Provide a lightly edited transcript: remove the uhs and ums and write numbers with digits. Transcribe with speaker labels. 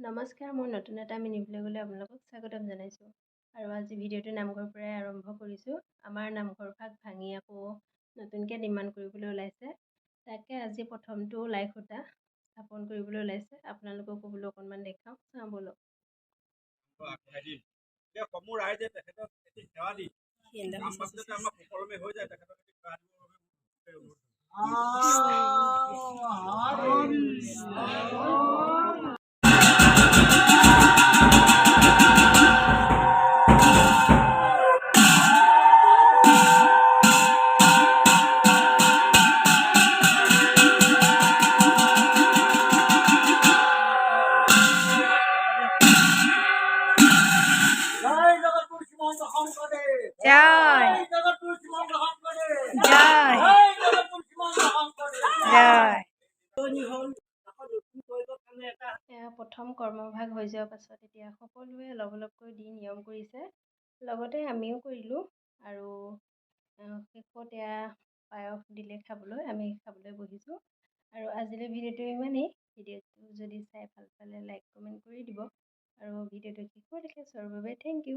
Speaker 1: নমস্কাৰ, মই নতুন এটা মিনি ব্লগলৈ আপোনালোকক স্বাগতম জনাইছোঁ। আৰু আজি ভিডিঅ'টো নামঘৰৰ পৰাই আৰম্ভ কৰিছোঁ। আমাৰ নামঘৰ ভাগ ভাঙি আকৌ নতুনকৈ নিৰ্মাণ কৰিবলৈ ওলাইছে। তাকে আজি প্ৰথমটো লাই খুঁটা স্থাপন কৰিবলৈ ওলাইছে। আপোনালোককো বোলো অকণমান দেখাওঁ, চাওঁ ব'লক।
Speaker 2: আগবঢ়াই দিম। এতিয়া সমূহ ৰাইজে তেখেতক এটি সেৱা দি কাম বাদ যাতে আমাৰ সুকলমে হৈ যায়, তেখেতক এটি সেৱা দিবৰ বাবে অনুৰোধ।
Speaker 3: জয় জগতগুৰু শ্ৰীমন্ত শংকৰদেৱ।
Speaker 1: জয়।
Speaker 3: জয় জগতগুৰু শ্ৰীমন্ত শংকৰদেৱ।
Speaker 1: জয়।
Speaker 3: জয় জগতগুৰু শ্ৰীমন্ত শংকৰদেৱ।
Speaker 1: জয়।
Speaker 3: হ'ল আকৌ নতুন কৰিবৰ কাৰণে এটা
Speaker 1: এয়া প্ৰথম কৰ্মভাগ হৈ যোৱাৰ পাছত এতিয়া সকলোৱে অলপ অলপকৈ দি নিয়ম কৰিছে, লগতে আমিও কৰিলোঁ। আৰু শেষত এয়া পায়স দিলে খাবলৈ, আমি খাবলৈ বহিছোঁ। আৰু আজিলৈ ভিডিঅ'টো ইমানেই। ভিডিঅ'টো যদি চাই ভাল পালে লাইক, কমেণ্ট কৰি দিব আৰু ভিডিঅ'টো শেষলৈকে চোৱাৰ বাবে thank U.